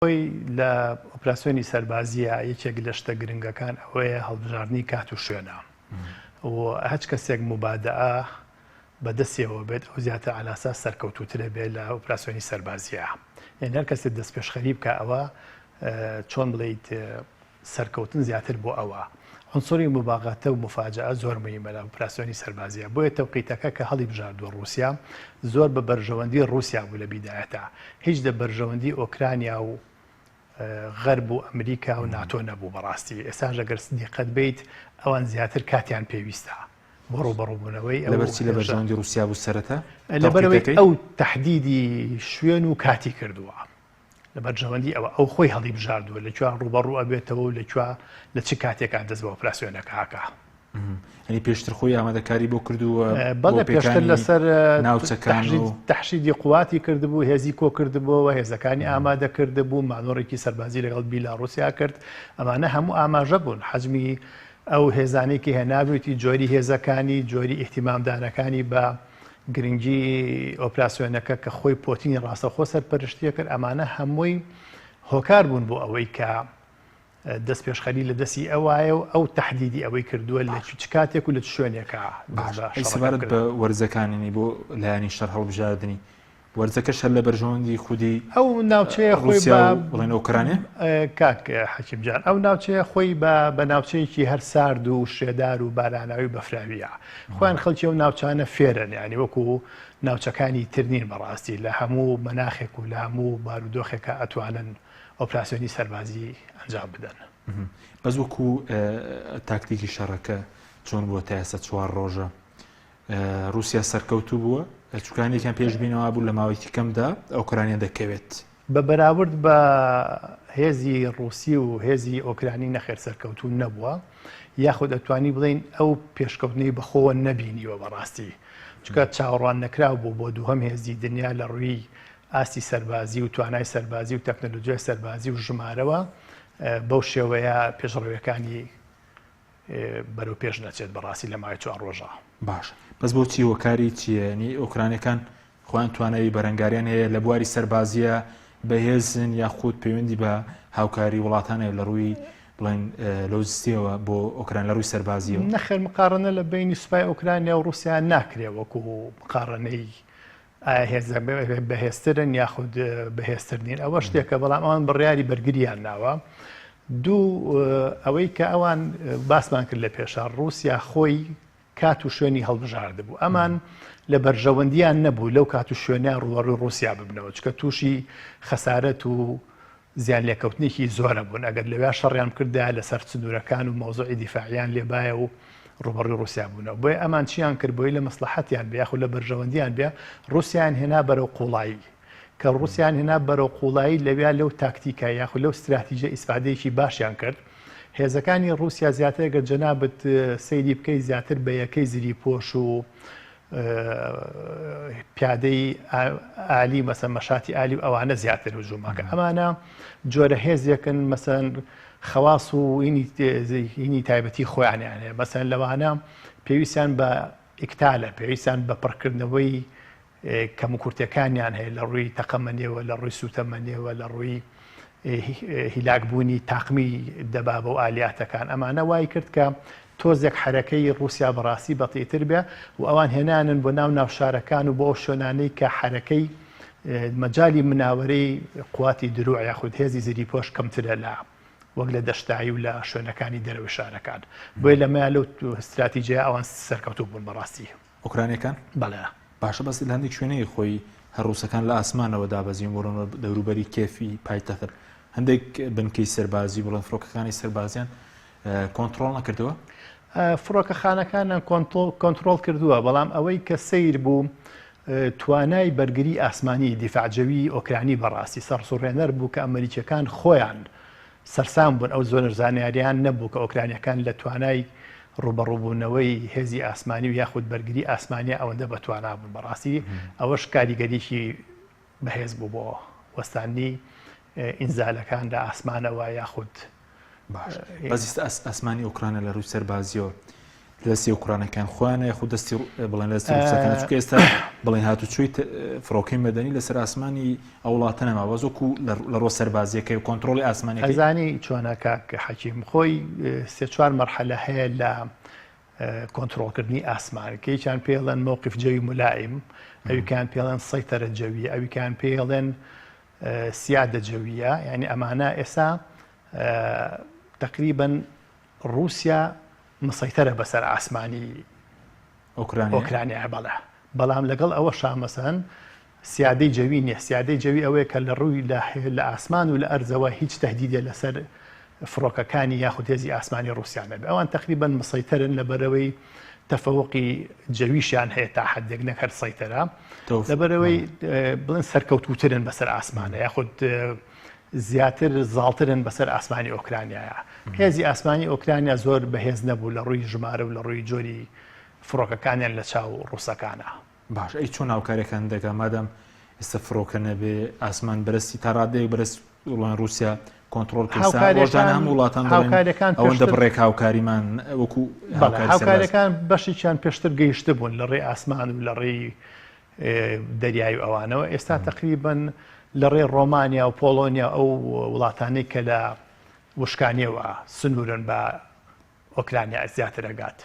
خۆی لە ئۆپراسیۆنی سەربازییە یەکێک لە شتە گرنگەکان ئەوەیە هەڵبژاردنی کات و شوێنە و هەچ کەسێک موبادەئە بە دەستیەوە بێت ئەو زیاتر عەلاساس سەرکەوتووترە بێت لە ئۆپراسیۆنی سەربازیە یعنی هەر کەسێک دەستپێشخەری بکە ئەوە چۆن بڵێیت سەرکەوتن زیاتر بۆ ئەوە. عنصری مباغتە و مفاجئە زۆر مهیمە لە ئۆپراسیۆنی سەربازیە بۆیە تەوقیتەکە کە هەڵی بژاردووە ڕوسیا زۆر بە بەرژەوەندی ڕوسیا بوو لە بیدایەتا هیچ لە بەرژەوەندی ئۆکرانیا و غەرب و ئەمریکا و ناتۆ نەبوو بەڕاستی ئێستاش ئەگەر دیقەت بیت ئەوان زیاتر کاتیان پێویستە بۆ ڕووبەڕووبوونەوەی ئەو لەبەرچی لە بەرژەوەندی ڕوسیا بوو سەرەتا لەبەرئەوەی ئەو تەحدیدی شوێن و کاتی کردووە. لە بەرژەوەندی ئەوە ئەو خۆی هەڵیبژاردووە لە کوێ ڕووبەڕوو ئەبێتەوە و لە کوێ لە چ کاتێکا دەست بە ئۆپراسیۆنەکە ئەکا. یانی پێشتر خۆی ئامادەکاری بۆ کردووە بەڵێ پێشتر لەسەر ناوچەکان و تەحشیدی قوواتی کردبوو هێزی کۆ کردبووەوە هێزەکانی ئامادە کردبوو مانۆڕێکی سەربازی لەگەڵ بیلاڕوسیا کرد ئەمانە هەموو ئاماژە بوون حەجمی ئەو هێزانەی کە هێنابوویتی جۆری هێزەکانی جۆری ئیهتیمامدانەکانی بە گرنگی ئۆپراسیۆنەکە کە خۆی پۆتینی ڕاستەوخۆ سەرپەرشتیە کرد ئەمانە هەمووی هۆکار بوون بۆ ئەوەی کە دەست پێشخەری لە دەستی ئەوایە و ئەو تهدیدی ئەوەی کردووە لە چ کاتێک و لە چ شوێنێکە سەبارەت بە وەرزەکانی بۆ لایەنی شەر هەڵبژاردننی وەرزەکەش هەر لە بەرژەوەندی خودی ئەو ناوچەیە خۆی ڕووسیا و بڵێن ئۆکرانیا؟ کاک حەکیم جان ئەو ناوچەیە خۆی بە بە ناوچەیەکی هەر سارد و شێدار و باراناوی بەفراویە خۆیان خەڵکی ئەو ناوچانە فێرن یعنی وەکو ناوچەکانی تر نین بەڕاستی لە هەموو مەناخێک و لە هەموو بارودۆخێکا ئەتوانن ئۆپراسیۆنی سەربازی ئەنجام بدەن. بەس وەکو تاکتیکی شەڕەکە چۆن بووە تا ئێستا چوار ڕۆژە رووسیا سەرکەوتوو بووە چونکە هەندێکیان پێشبینی وا بوو لە ماوەیەکی کەمدا ئۆکرانیا دەکەوێت. بە بەراورد بە هێزی ڕووسی و هێزی ئۆکرانی نەخێر سەرکەوتوو نەبووە یاخود ئەتوانی بڵێین ئەو پێشکەوتنەی بەخۆوە نەبینیوە بەڕاستی چونکە چاوەڕوان نەکراو بوو بۆ دووهەم هێزی دنیا لە ڕووی ئاستی سەربازی و توانای سەربازی و تەکنەلۆجیای سەربازی و ژمارەوە بەو شێوەیە پێشڕەویەکانی بەرەو پێش نەچێت بەڕاستی لە ماوەی چوار ڕۆژە. باشە بەس بۆچی هۆکاری چییە یعنی ئۆکرانەکان خۆیان توانایی بەرەنگاریان هەیە لە بواری سەربازیە بەهێزن یاخود پەیوەندی بە هاوکاری وڵاتانە لە ڕووی بڵێن لۆجستیەوە بۆ ئۆکران لە ڕووی سەربازیەوە نەخێر مقارنە لە بینی سوپای ئۆکرانیا و ڕوسیا ناکرێ وەکو مقارنەی ئایا هێزە بەهێزترن یاخود بەهێزتر نین ئەوە شتێکە بەڵام ئەوان بڕیاری بەرگریان ناوە دوو ئەوەی کە ئەوان باسمان کرد لە پێشە ڕووسیا خۆی کات و شوێنی هەڵبژارد بوو ئەمان لە بەرژەوەندیان نەبوو لەو کات و شوێنە ڕووەڕووی ڕووسیا ببنەوە چکە تووشی خەسارەت و زیان لێکەوتنێکی زۆرە بوون ئەگەر لەویا شەڕیان بکردایە لەسەر سنوورەکان و مەوزوعی دیفاعیان لێبایە و ڕووبەڕووی ڕووسیا بوونەوە بۆیە ئەمان چیان کرد بۆی لە مەسڵەحەتیان بێ یاخود لە بەرژەوەندیان بێ ڕووسیان هێنا بەرەو قوڵایی کە ڕووسیان هێنا بەرەو قوڵایی لەویا لەو تاکتیکە یاخود لەو ستراتیژە ئیسفادەیەکی باشیان کرد هێزەکانی ڕووسیا زیاتر گەر جەنابت سەیری بکەی زیاتر بە یەکەی زریپۆش و پیادەی ئالی مەسەن مەشاتی ئالی و ئەوانە زیاتر هجوومەکە ئەمانە جۆرە هێزێکن مەسەن خەواص و هینی تایبەتی خۆیانیان هەیە مەسەن لەوانە پێویستیان بە ئیکتالە پێویستیان بە پڕکردنەوەی کەموکورتەکانیان هەیە لە ڕووی تەقەمەنیەوە لە ڕووی سوتەمەنیەوە لە ڕووی هیلاکبوونی تاقمی دەبابە و ئالیاتەکان ئەمانە وای کرد کە تۆزێک حەرەکەی ڕووسیا بەڕاستی بەتیتر بێ و ئەوان هێنانن بۆ ناو ناوشارەکان و بۆ ئەو شوێنانەی کە حەرەکەی مەجالی مناوەرەی قواتی دروع یاخود هێزی زریپۆش کەمترە لە وەک لە دەشتایی و لە شوێنەکانی دەرەوەی شارەکان بۆیە لەمەیا لەو ستراتیجەیە ئەوان سەرکەوتوو بوون بەڕاستی. ئۆکرانیەکان؟ بەڵێ. باشە بەس لە هەندێک شوێنەی خۆی هەر ڕووسەکان لە ئاسمانەوە دابەزیون بۆ دەوروبەری کێفی پایتەخت هەندێک بنکەی سەربازی بڵێن فڕۆکەکانی سەربازیان کۆنتڕۆڵ نەکردووە؟ فڕۆکەخانەکانیان کۆنتڕۆڵ کردووە بەڵام ئەوەی کە سەیر بوو توانای بەرگری ئاسمانی دیفاع جەوی ئۆکرانی بەڕاستی سەرسوڕێنەر بوو کە ئەمریکیەکان خۆیان سەرسام بوون، ئەو زۆر زانیاریان نەبوو کە ئۆکرانیەکان لە توانای ڕووبەڕووبوونەوەی هێزی ئاسمانی و یاخود بەرگری ئاسمانیا ئەوەندە بەتوانا بوون، بەڕاستی ئەوەش کاریگەریی بەهێز بوو بۆ وەستاندنی ئینزالەکان لە ئاسمانەوە یاخود باش بەس ئێستا ئاسمانی ئۆکرانیا لە ڕووی سەربازیەوە لە دەستی ئۆکرانەکان خۆیانە یاخود دەستی بڵێن لە دەستی ڕووسەکان چونکە ئێستا. بڵێن هاتوچۆی فڕۆکەی مەدەنی لەسەر ئاسمانی ئەو وڵاتە نەما بەس وەکو لە ڕۆ سەربازیەکەی و کۆنترۆڵی ئاسمانەکەی. ئەزانی چۆنە کاک حەکیم خۆی سێ چوار مەرحەلە هەیە لە کۆنترۆڵکردنی ئاسمان کە یەکیان پێڵێن موقف جەوی ملائم ئەویکان پێڵێن سەیتەرە جەویە ئەویکان پێڵێن سیادە جەویە یعنی ئەمانە ئێسا تقریبا ڕووسیا مسەیتەرە بەسەر ئاسمانی ئۆکرانیا بەڵێ بەڵام لەگەڵ ئەوەشا مەسەن سیادەی جەوی نیە سیادەی جەوی ئەوەیە کە لە ڕووی لە ئاسمان و لە ئەرزەوە هیچ تهدیدێ لەسەر فڕۆکەکانی یاخود هێزی ئاسمانی ڕووسیا نەبێ ئەوان تقریبا مسەیتەرن لە بەرەوەی تەفەوقی جەویشیان هەیە تا حدێک نەک هەر سەیتەرە لەبەرەوەی بڵێن سەرکەوتوترن بەسەر ئاسمانە یاخود زیاتر زاڵترن بەسەر ئاسمانی ئۆکرانیایە. هێزی ئاسمانی ئۆکرانیا زۆر بەهێز نەبوو لە ڕووی ژمارە و لە ڕووی جۆری فڕۆکەکانیان لە چاو ڕووسەکانا. باش ئەی چۆن هاوکاریەکان دەگا مادام ئێستا فڕۆکە نەبێ ئاسمان بەرەستی تا ڕادەیەک بەرەست وڵان رووسیا کۆنترۆڵ ڕۆژانە هەموو وڵاتان هاوکاریەکان ئەوەندە بڕێک هاوکاریمان وەکو هاوکاریەکان بەشێکیان پێشتر گەیشتبوون لە ڕێی ئاسمان و لە ڕێی دەریای و ئەوانەوە ئێستا تەقریبەن لە ڕێی ڕۆمانیا و پۆڵۆنیا ئەو وڵاتانەی کە لە وشکانیەوە سنوورن بە ئۆکرانیا زیاتر ئەگات.